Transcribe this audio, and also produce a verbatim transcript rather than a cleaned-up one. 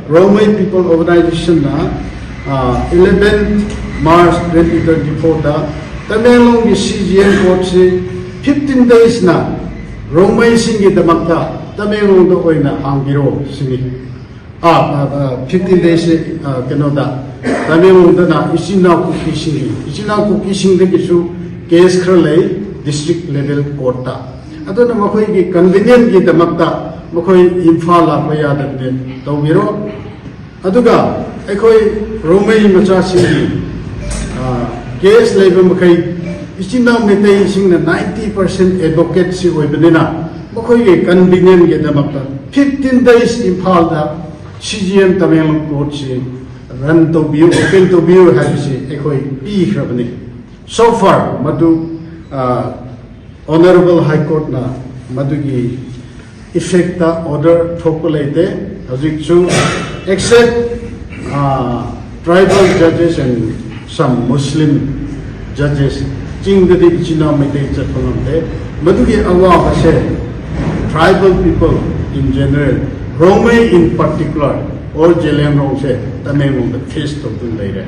Rongmei People Organization ꯅ eleven March twenty twenty four ꯗ ꯇꯃꯦꯡꯂꯣꯡꯒꯤ C J M court ꯁꯤ fifteen days ꯅ ꯔꯣꯡꯃꯩꯁꯤꯡꯒꯤꯗꯃꯛꯇ ꯇꯃꯦꯡꯂꯣꯡꯗ ꯑꯣꯏꯅ ꯍꯥꯡꯕꯤꯔꯣ ꯁꯤꯅꯤ꯫ ꯑꯥ, ꯑꯥ, ꯑꯥ, fifteen days ꯁꯤ, ꯑꯥ, ꯀꯩꯅꯣꯗ, ꯇꯃꯦꯡꯂꯣꯡꯗꯅ ꯏꯆꯤꯟ ꯏꯅꯥꯎ ꯀꯨꯀꯤꯁꯤꯡꯒꯤ, ꯏꯆꯤꯟ ꯏꯅꯥꯎ ꯀꯨꯀꯤꯁꯤꯡꯗꯒꯤꯁꯨ case ꯈꯔ ꯂꯩ district level court ꯇ꯫ ꯑꯗꯨꯅ ꯃꯈꯣꯏꯒꯤ convenient ꯀꯤꯗꯃꯛꯇ ꯃꯈꯣꯏ ꯏꯝꯐꯥꯜ ꯂꯥꯛꯄ ꯌꯥꯗꯕꯅꯦ ꯇꯧꯕꯤꯔꯣ꯫ ꯑꯗꯨꯒ ꯑꯩꯈꯣꯏ ꯔꯣꯡꯃꯩ ꯃꯆꯥꯁꯤꯡꯒꯤ, ꯑꯥ, case ꯂꯩꯕ ꯃꯈꯩ ꯏꯆꯤꯟ ꯏꯅꯥꯎ ꯃꯩꯇꯩꯁꯤꯡꯅ ninety percent advocate ꯁꯤ ꯑꯣꯏꯕꯅꯤꯅ ꯃꯈꯣꯏꯒꯤ convenient ꯀꯤꯗꯃꯛꯇ fifteen days ꯏꯝꯐꯥꯜꯗ C J M Tamenglong court ꯁꯤ run ꯇꯧꯕꯤꯌꯨ, open ꯇꯧꯕꯤꯌꯨ ꯍꯥꯏꯕꯁꯤ ꯑꯩꯈꯣꯏ ꯄꯤꯈ꯭ꯔꯕꯅꯤ꯫ So far ꯃꯗꯨ, ꯑꯥ, Honorable High Court ꯅ ꯃꯗꯨꯒꯤ effect ꯇ order ꯊꯣꯛꯄ ꯂꯩꯇꯦ꯫ ꯍꯧꯖꯤꯛꯁꯨ except, ah, tribal judges and some Muslim judges, ꯆꯤꯡꯗꯗꯤ ꯏꯆꯤꯟ ꯏꯅꯥꯎ ꯃꯩꯇꯩ ꯆꯠꯄ ꯉꯝꯗꯦ꯫ ꯃꯗꯨꯒꯤ ꯑꯋꯥꯕꯁꯦ tribal people in general, Rongmei in particular, or ꯖꯦꯂꯦꯡꯔꯣꯡꯁꯦ ꯇꯃꯦꯡꯂꯣꯡꯗ face ꯇꯧꯗꯨꯅ ꯂꯩꯔꯦ꯫